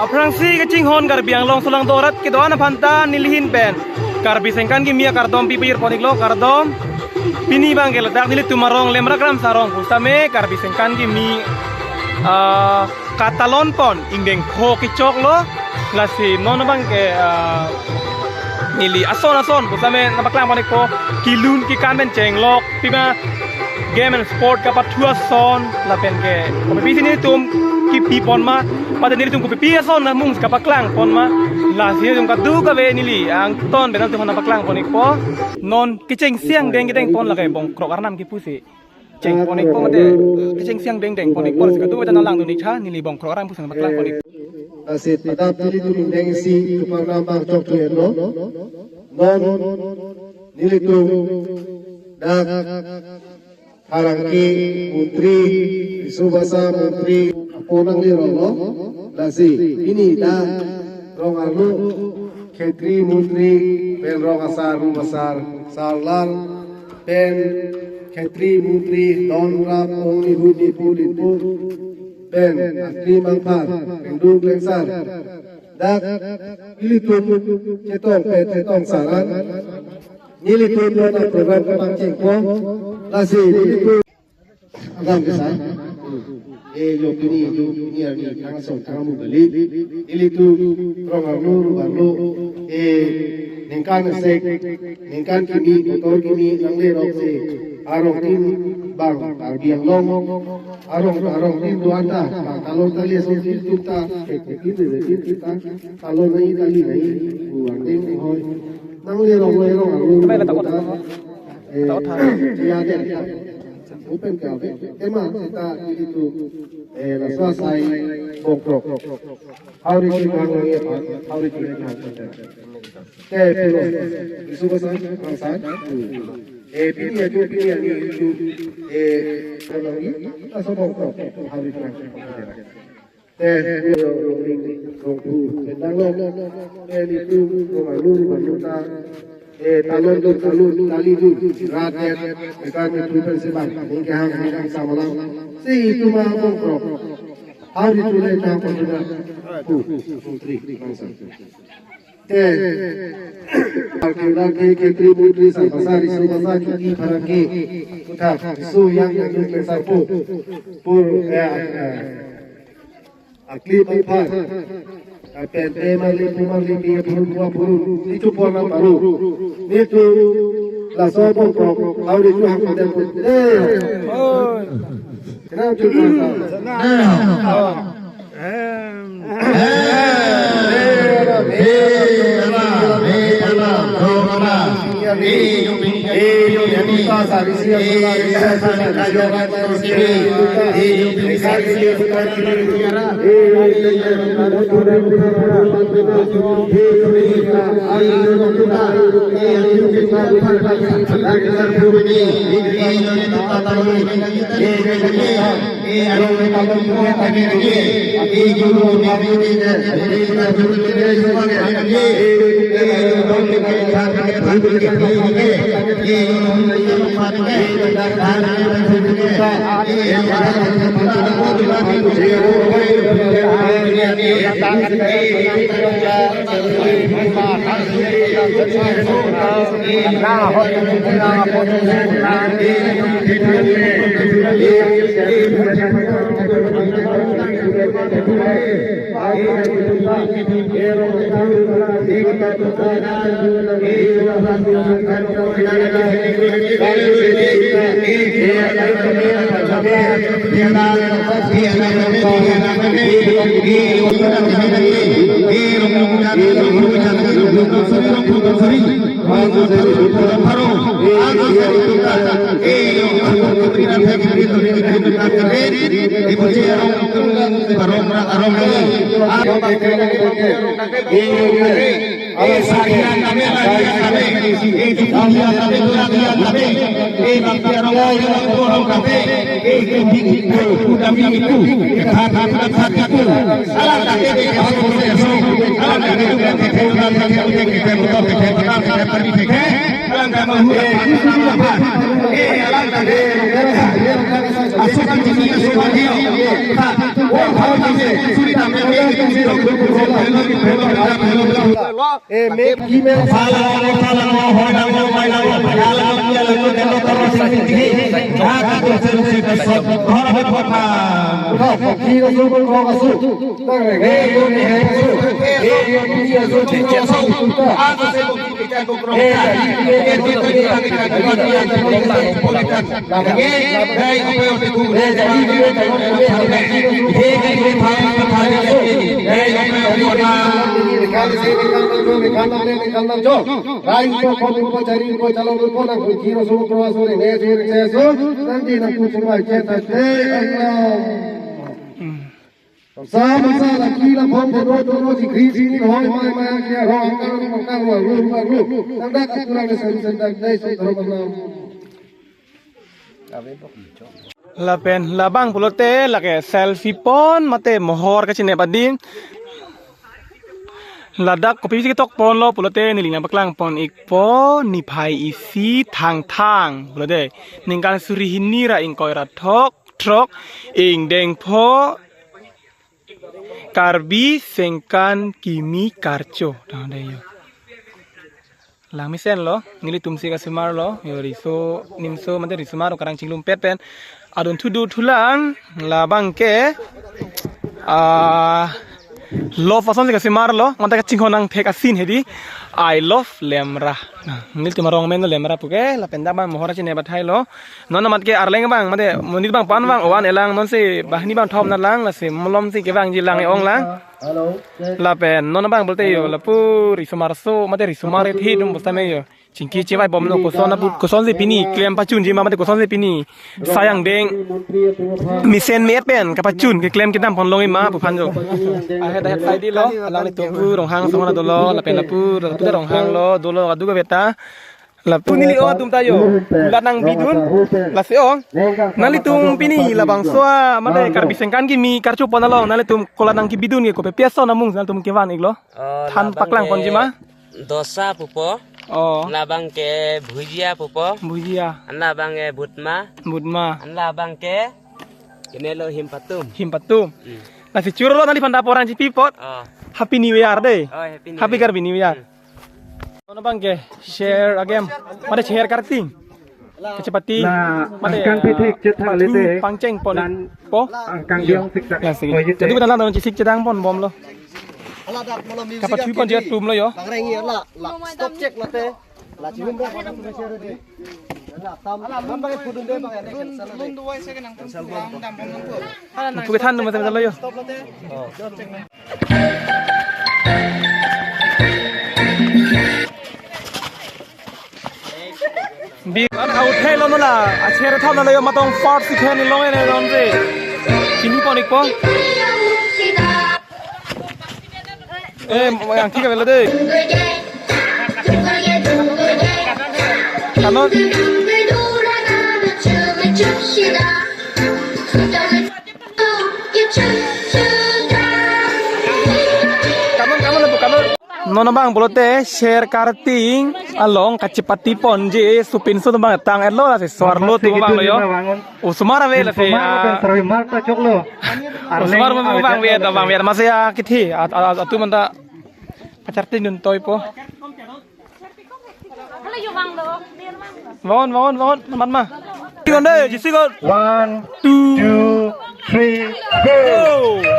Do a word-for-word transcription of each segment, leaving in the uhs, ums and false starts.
Aphrangsi kachinghon Karbi Anglong asolang do-an arat kedo-an aphan ta nelihin pen Karbi Sengkan Kimi akardom pipir pon-iklo, kardom. Pini abang ke ladak nelitum arong Lemrak Ramsa arong pusitame Karbi Sengkan Kimi, ah, katalon pon ingdeng kho kechoklo. Lasi non abang ke, ah, neli ason ason pusitame nangpaklang pon-ikpo, kelun kekan pen chenglok pima game and sport kapathu ason lapen ke kopi pisi nelitum kipi pon ma, pada nelitum kopi pi ason namung kapaklang pon ma. Lasi nelitum kadokave neli angton pen nangtum aphan nangpaklang pon-ikpo. Non kechengsi angdeng kedeng pon lake Bongkrok arnam kipusi cheng pon-ikpo mate, kechengsi angdeng deng pon-ikpo, lasi kadokave ta nanglang dun-ik tha, neli Bongkrok arnam pusi nangpaklang pon-ik. Lasi pada nelitum ingdeng isi keparnam abang chokche-etlo. Non nelitum dak pherangke montri, riso basa montri apo nangleroklo. Lasi pini ta rong arlo khetri montri pen rong asar, rong asar, sarlar pen khetri montri don rap ong nihu nipu linpu pen akri mangphan pengduk lengsar dak ilitum chetong pe chetong saran. Nelitum non program kepangchengpo. Lasi nelitum agam kesai. Eh, yo pini, yo pini arni tang song tang mu kali. Ilitum rong arlo, rong arlo, eh, ningkan sek, ningkan kimi, kotor kimi nanglerok si arong tin bang Karbi Anglong arong, arong tin do-an ta, bang talon tali ason tin tum ta, eh, tin tin tin tin ta, talon nai tali nai, buang tin hoi. Nanglerok, lerok arlo. Kemai la takot. Eh, takot ha. Iya deh. Open ka, open. Tema seta ilitum, eh, laso asai Bongkrok. Howrah kevang lagi apa? Howrah kevang. Te puro. Isu ko san, ang san. Eh, pini ya, pini ya, ni itu, eh, kalau ni, laso Bongkrok. Howrah kevang. Te, yo, rong ring, rong phu, kendang lo. Te, nelitum, rong arlo, rong arlo ta. Eh, talon dun, talon, tali dun, rat et, ekan et rupen sebang, ning kehang, ning kehang samalang. Si itum ma Bongkrok. Howrah itu le tang pon dun. Phu, phu, tri, bangsa. Te, pherangke, pherangke, khetri montri, sarbasa, riso basa, kiki pherangke. Kutha, so yang yang dun sarpo. Pur, eh, eh. Akli pangphan. Apen te marli pu marli pi purun pu purun. Ichu pon nang paru. Nelitum laso Bongkrok. Howrah itu hang pada pun. Eh. Kenal juga. Nah. Sa masa laki la bom de ro ro ro ji kri ji ni hoi mai mai ke ro angkang angkang ro ro ro ro. Tangda ka kurang de sen sen dak dai sen ro ro. Lapen labang pulote lake selfie pon mate mohor kachinep adim. Ladak kopi si ketok ponlo pulote neli nangpaklang pon ikpo niphai isi Thangthang pulote ningkan suri hini ra ingkoi ra thok throk ingdeng pho Karbi Sengkan Kimi Karcho. Tang dei yo. Lang mesen lo, nelitum si kasemar lo, yo riso nimso mate riso maro karang chinglumpet pen. Adon thudu thulang, labang ke, ah, love ason si kasemar lo, mate kachinghon nangthek asin hedi, I love Lemra. Nah, nelitum arong amen lo Lemra puke, lapen dak abang mohor chinep athai lo. Non amat ke arleng abang, mate monit abang pan abang, ovan elang non si bahni abang thom na lang, lasi malom si kevang ji lang e-ong lang. Lapen non abang pulote yo, lapu riso marso, mate riso mar ethi dum bosta me yo. Chingki chivai bomlo koson abu, koson si pini klem pachun ji ma, mate koson si pini sayang deng mesen me pen kapachun keklem kedam pon long ma pu aphan jo. Ahe dah sai di lo, alanglitum pu Ronghang song na dolo, lapen lapu, lapu ta Ronghang lo, dolo adu ga beta. Lapu neli o atum ta yo. Ula nangbidun. Lasi o. Nanglitum pini labangso a, mate Karbi Sengkan Kimi Karcho pon along nanglitum kola nangkebidun ke kopi pi ason amung nanglitum kevan iklo. Oh, than labang paklang pon ke ji ma. Dosa pupo. Oh. Labang ke bhujia pupo. Bhujia. Labang ke butma. Butma. Labang ke kenelo himpatum. Himpatum. Hmm. Lasi churo lo nangliphan ta porang chipi pot. Oh. Happy New Year dei. Oh, Happy New Happy Year. Karbi New Year. Hmm. Non abang ke share a-game. Mate share karting. Kachepati. La mate angkang pithik chetha pathu lete pangcheng pon lan po. Angkang yo. Diong siksak. Lah sigi. Oh, yute. Jadi kita nang chisik chedang pon bomlo. Ala dak malam music. Kapathu pon dia tum lo yo. Langreng ya la. La stop check late. La chihum dah. La tam. Ala lam bang pudun deh bang ya. Lun dua second nang tum. Lam dam pon nang tum. Puke than dum lo yo. Stop late. Oh. Bi an au thelo mala, acher thom na yo matong fort si khen long ene long je. Chini pon ikpo. Eh, yang tiga bela deh. Kanon. Kanon, kanon, bu kanon. Non abang pulote share karting along kachepati ponji supin su abang tang elo lasi swarlo tu abang lo yo. Osomar ave lasi. Osomar ah, pen sarwi mar ta choklo. Osomar abang ave, abang ave, abang ave masi ya kithi at, at, at, atum anta pacharting dun toipo. Hala yo vanglo, ner vanglo. Vangon, vangon, vangon, mat ma. Tiga deh, jisi kon. One, two, two, three, go. Go.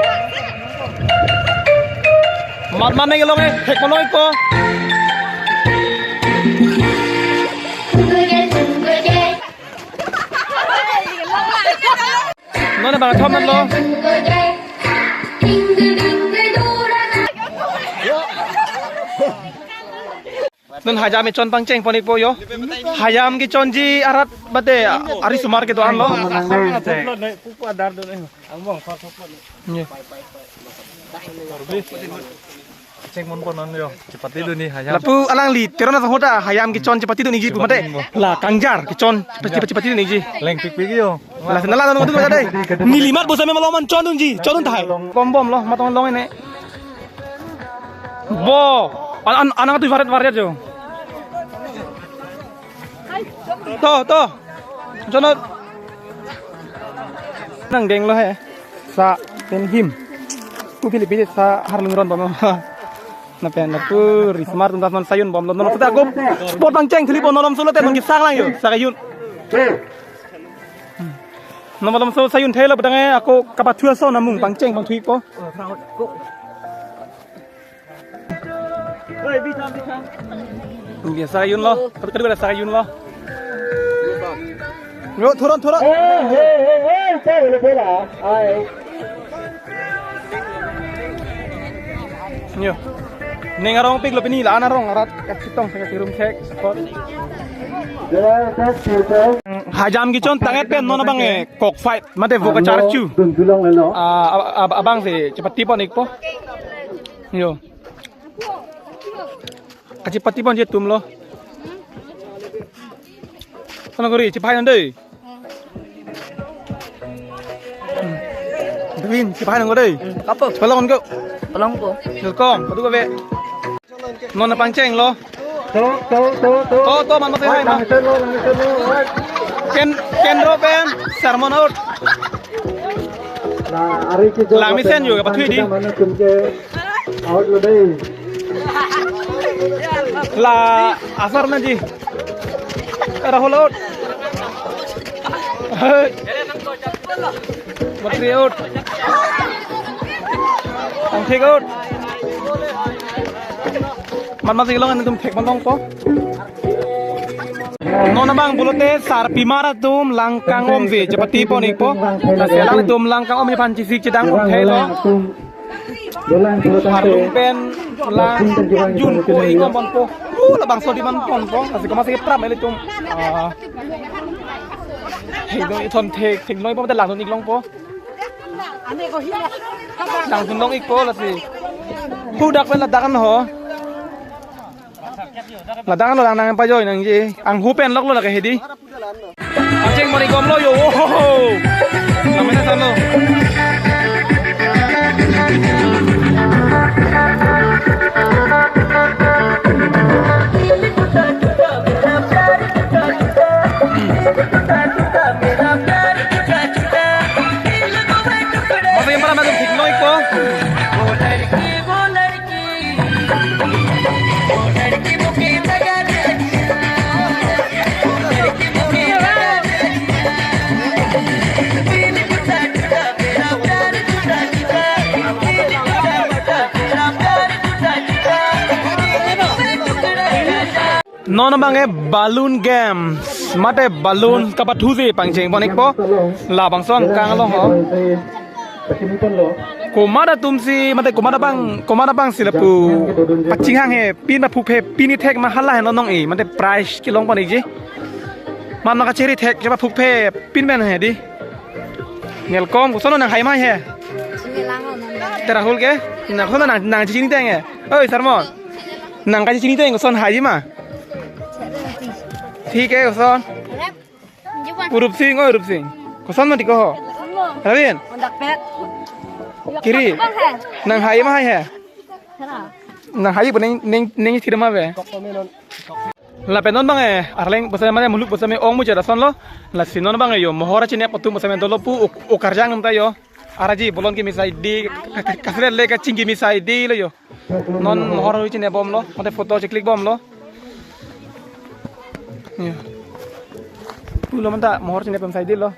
Mat ma neng long eh, thek ma long ikpo. Non abang thom non lo. Non hayam kechon pangcheng pon ikpo yo. Hayam kechonji arat bate ari sumar kedo-an lo. Ye. Cheng mon pon non yo. Chepati dun ni hayam. Lapu alangli Teron asahota hayam kechon chepati dun ikji pu mate. La kangjar kechon chepati, chepati dun ikji. Leng pikpik yo. La sena la nang dun mate dei. Nelimat bosa me malom an chon dunji, chon dun tahai. Bom bom lo, matong long ene. Bo. An, an, anang tu varet varet jo. To, to. Jonot. Nang denglo he. Sa pen him. Pu pili pili sa harlung ron bom. Na pen na pu rismar tum dasman sayun bomlo. Non puta ko sport pangcheng thili po non solo te non kisang lang yo. Sa kayun. Non malom so sayun thelo petang e ako kapathu ason amung pangcheng pangthui po. Biasa yun lo, kadu kadu biasa yun lo. Yo, thuron thuron. Yo. Ning arong pik lo pini la an arong arat kachitong sing kirum sek sport. Hajam kichon tanget pen non abang e cockfight mate voka charchu. Ah, ab- ab- abang si chepati pon ikpo. Yo. Kachepati ponji atum lo. Kono kori chepai non dei. Hmm. Dawin chepai non dei. Kapo. Palong ko. Palong ko. Welcome. Kadu kave. Non pangcheng lo. To to to to. To to man masih hai ma. Langsen lo, langsen lo. Ken kendro pen sermon out. Nah, ari ke jo. Langmesen juga pathui di. Mana tum ke. Out lo dei. La asar na ji. Rahul out. Hey. Matri out. Angthik out. Man masih long tum thek man long po. Non abang pulote sarpimar atum lang kangom si chepati pon ikpo. Lasi alanglitum lang kangom aphan chesik chedang pon thelo. Arlung pen lang jun po ingom ponpo. Uh, labangso di man ponpo. Lasi komat si prap ilitum. Ah. Hei dong ithon thek thek noi po mate langdun ik longpo. Langdun long ikpo lasi. Hu dak pen ladak an ho. Ladak an lo lang nangpajoi nangji. Anghu pen lok lo lake hedi. Pangcheng mari gom lo yo. Ohoho. Namanya sano. Masih yang pernah masuk tikno ikpo. Non abang e balloon game mate balloon kapathu si pangcheng pon ikpo. Labangso angkang lo ho. Komat atum si mate komat abang komat abang si lapu pachinghang he pin paphuk he pin ithek ma hala he non nong e mate prize kelong pon ikji. Man ma kachiri thek chepaphuk he pin pen hedi. Welcome koson nang hai ma he. Te Rahul ke? Nang koson nang nang chini teng e. Oi Sarmon. Nang kachini teng koson hai ma. Thik he koson. Urup Sing, oi Urup Sing. Koson ma tiko ho. Ravin. Kiri. Nang hai ma hai he. Nang hai bo neng neng neng thir ma ve. Lapen non abang e arleng bosai mane muluk bosai me ong muchot ason lo. Lasi non abang e yo mohor chinep atum bosai me dolo pu ok- okarjang nang ta yo. Araji bolon kimi saidi ka- ka- kasret le kaching kimi saidi lo yo. Non mohor hui chinep bom lo, mate photo cheklik bom lo. Yo. Pulo manta mohor chinep bom saidi lo.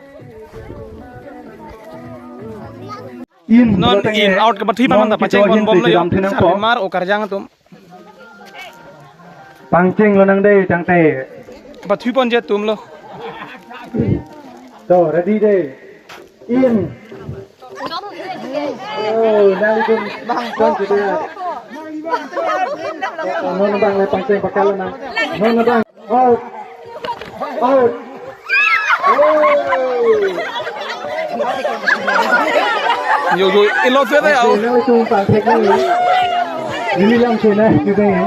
In non in out kapathui pa manta pacheng pon bom lo yo. Sarpimar okarjang atum. Pangcheng lonang dei tangte. Kapathui ponji atum lo. To ready dei. In. Oh, nang dun bang bang kita. Non bang le pangcheng pakal nang. Non bang. Out. Out. Yo yo ilo se de au. Nang itu pangcheng ni. Ini lang sini juga ya.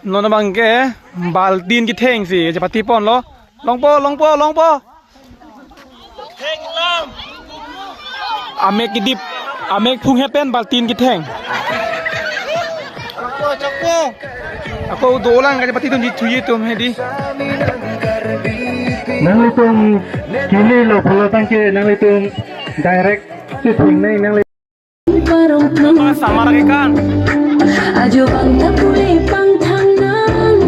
Non abang ke baltin ketheng si chepati pon lo. Longpo longpo longpo. Amek kedip, amek phung hepen baltin ketheng. Chokpo chokpo. Ako dolang kachepatidunji thuji atum hedi. Nanglitum kimi lo pulo tangte nanglitum direct si thingnei nangli. Parong parong. Samar ke kan. Ajo bang ta pule pangthang nang.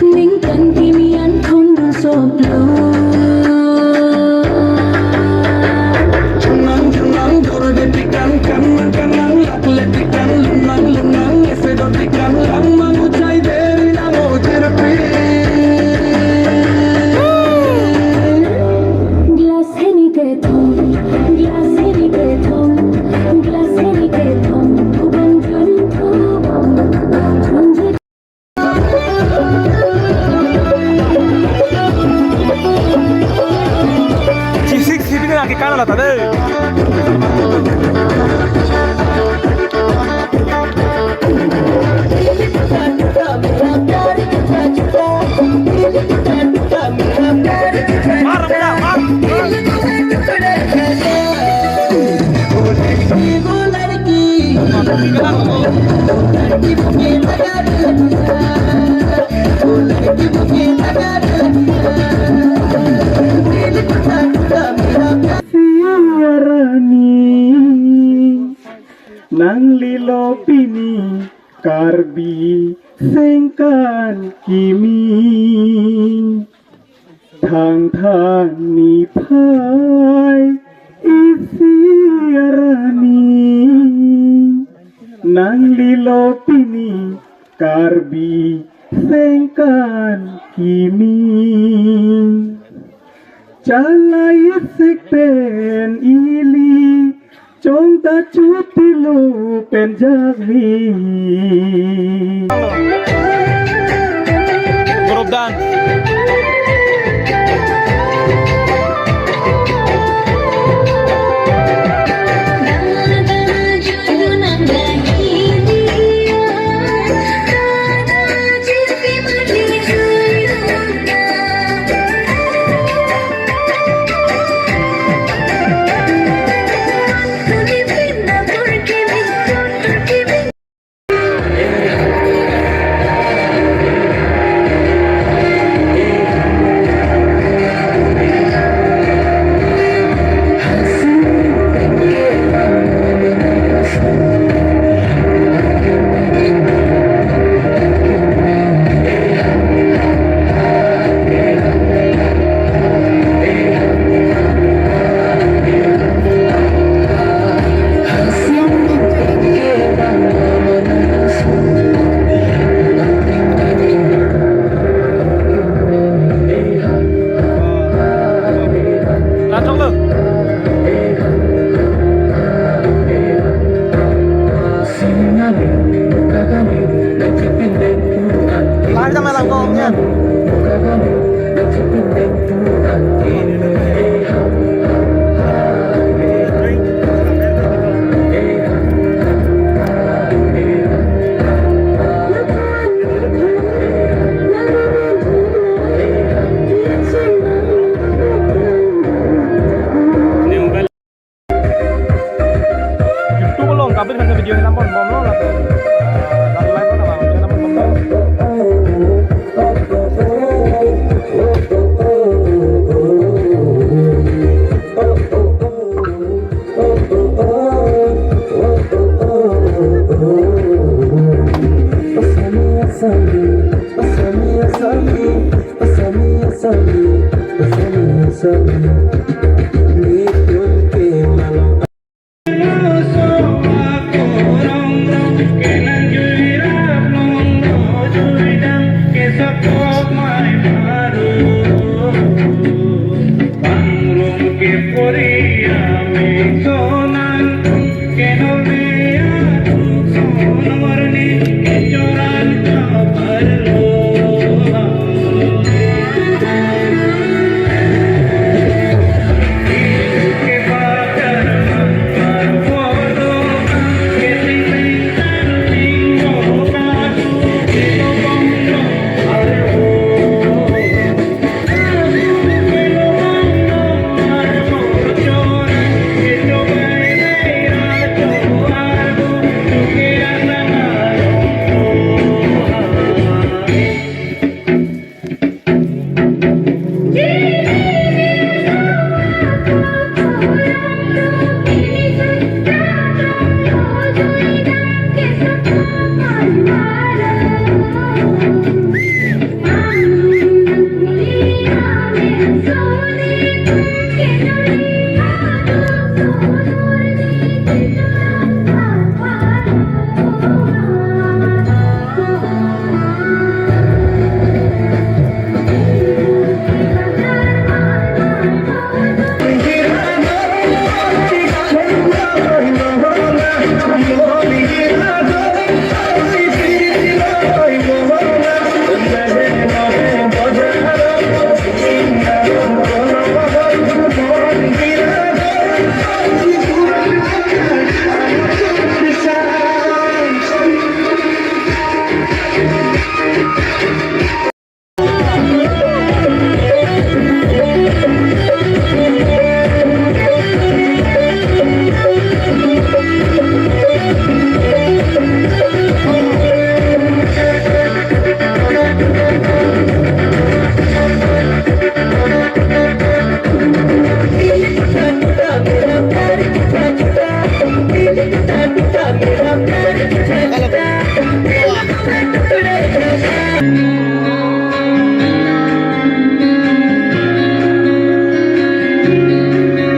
Ningkan kimi an thondun soplo. Junang junang dor de tikang kan kan lang lak le tikang lunang lunang ese do tikang lang mangu chai deri nang o jerpi. Glass hini kethom, glass hini kethom, glass hini kethom, ubang jun ubang. G six C B na ke kanal ta de. Siarani, nanglilo pini Karbi sengkan kimi. Thangthang niphai isi arni, nanglilo pini Karbi sengkan kimi. Chalai sek pen ili, chong ta chuti lo pen jahvi. Group dance. YouTube along kabit kan video nang pon bomlo lapen, eh, kan live na bang nang pon bomlo.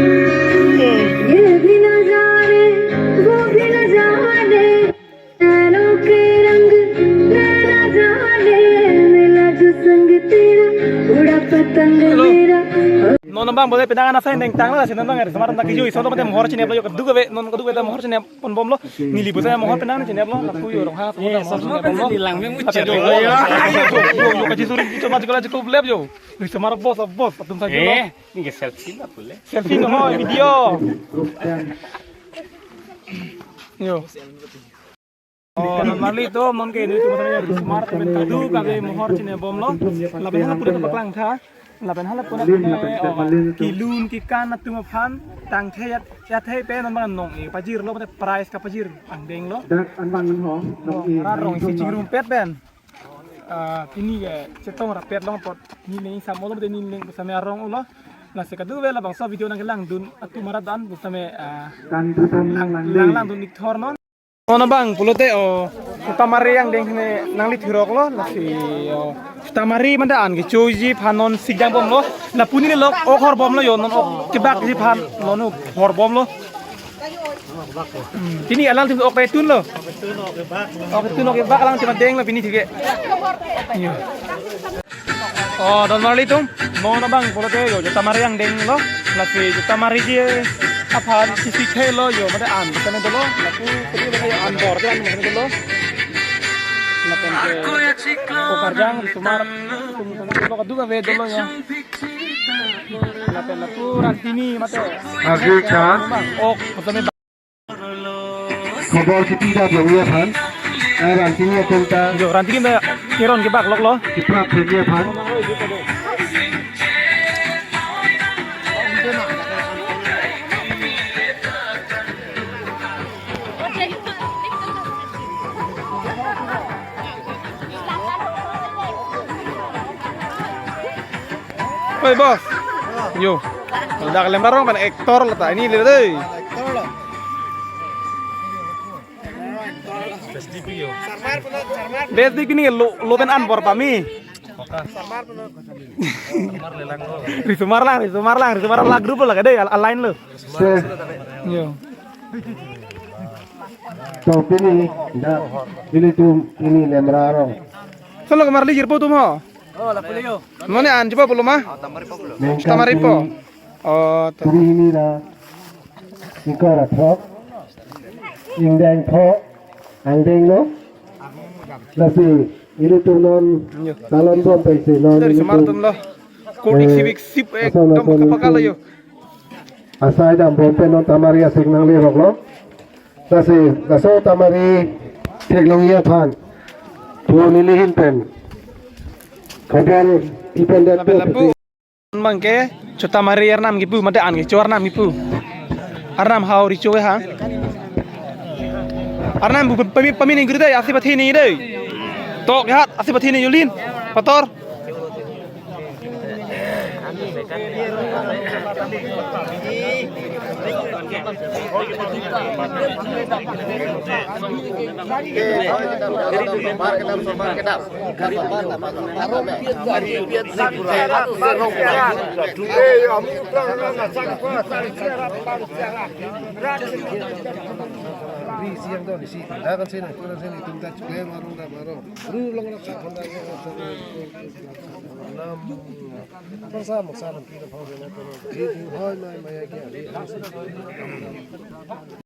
ये भी न जाने, वो भी न जाने, नैनों के रंग, मैं न जाने, मिला जो संग तेरा, उड़ा पतंग Hello. मेरा। Non abang boleh pinangan asai neng tang la, si non abang, eh, semarang tak kiju, iso lo mate mohor chinep lo, yo, keduk ave, non keduk ave mohor chinep pon bomlo, neli buta mohor pinangan chinep lo, lapu yo, rong ha, Eh, mohor chinep bomlo. Nilang me muchot Yo, lo. yo, yo, yo, kaji suri, kicho maju kala cukup lep yo. Yo, semar bos, bos, atum saja lo. Eh, ini ke selfie lah boleh. Selfie no, video. Yo. Oh, normally to, non ke ini to, maksudnya, smart, tapi tadu, kami mohor chinep bomlo. Lapen hala pura paklang tha. Lapen hala pura paklang, oh, kilun kikan atum aphan, tangthe ya, ya the pe non bang nong, eh, pajirlo, mate prize kapajir angdeng lo. Dak anbang ho, Oh, nong e, rarong nong isi e. Chingrumpet pen. Ah, pini ke chetong rapet long apot. Ni neng samolo, mate ni neng pusame arong ulo. Lasi kadokave labangso video nangkelangdun atum arat an pusame, ah, Kan dudun lang lang lang, de. Langdun ik thor non. Non abang pulote, oh, Chotamari angdeng ne nangli thirok lo, lasi, oh, Chotamari manda an kechoji aphan non sikjang bomlo, lapu neli lok ok hor bomlo yo, non ok kebakji aphan, non ok hor bomlo. Hmm, pini alang tim ok petun lo. Ok tun ok kebak alang tim adeng lo pini thike. Yo. Oh, don marli tum, non abang pulote yo, Chotamari angdeng lo, lasi Chotamari ji aphan isi thelo yo, mate an, kene dolo, lapu kene dolo yo, an bor ke an kene dolo. Lapen ke, Kokarjang, Risomar, tum, tum, tum, kadokave dolo yo. Lapen lapu Rantini mate. Agri kha. Ok, kosome Khobor kipi da bang ya phan. Ai Rantini atum ta. Jo, Rantini da keron kebak lok lo. Kiprap phen ya phan. Oi, boss. Yo. Dak Lemra Rong pen actor lo ta. Ini le dei. Best di pini lo, lo pen an bor pami. Risomar lang, Risomar lang, Risomar lang group lo ka dei, al-, align lo. Se. Yo. To pini, da, pini tum, pini Lemra Rong. Solo kamar li jirpo tum ho. Oh, lapu le yo. Mane an jipo pulo ma? Chotamari po pulo. Nengkan Chotamari po. Pini Oh, to. Puri hini la ingkoi ra throk. Ingdeng throk. Angdeng lo. Lasi ilitum non Yo. Talon bom pensi non Dari ilitum. Semartum lo. Kodik Eh, sibik sip, eh, aso dom naso kapakal lo yo. Asai dam bom pen non Chotamari asik nanglerok lo. Lasi laso Chotamari theklongji aphan. Pu neli hin pen. Khobor ipen det Lapen lapu. Bangke, Chotamari arnam kipu, mate an kecho arnam kipu. Arnam hau richo ha. Arnam bu pami, pami ning guru dei, asi pathi ning dei. Tok hat, asi pathi ning yulin. Pator. Bri siang don isi, dah kan sini, kurang sini, tumta chukle marung dah marung. Ru long rak sa khon dah, nam, bangsa maksa nam pi na phang sini, kurang. Di di hoi mai mai ya kia, di hoi sini.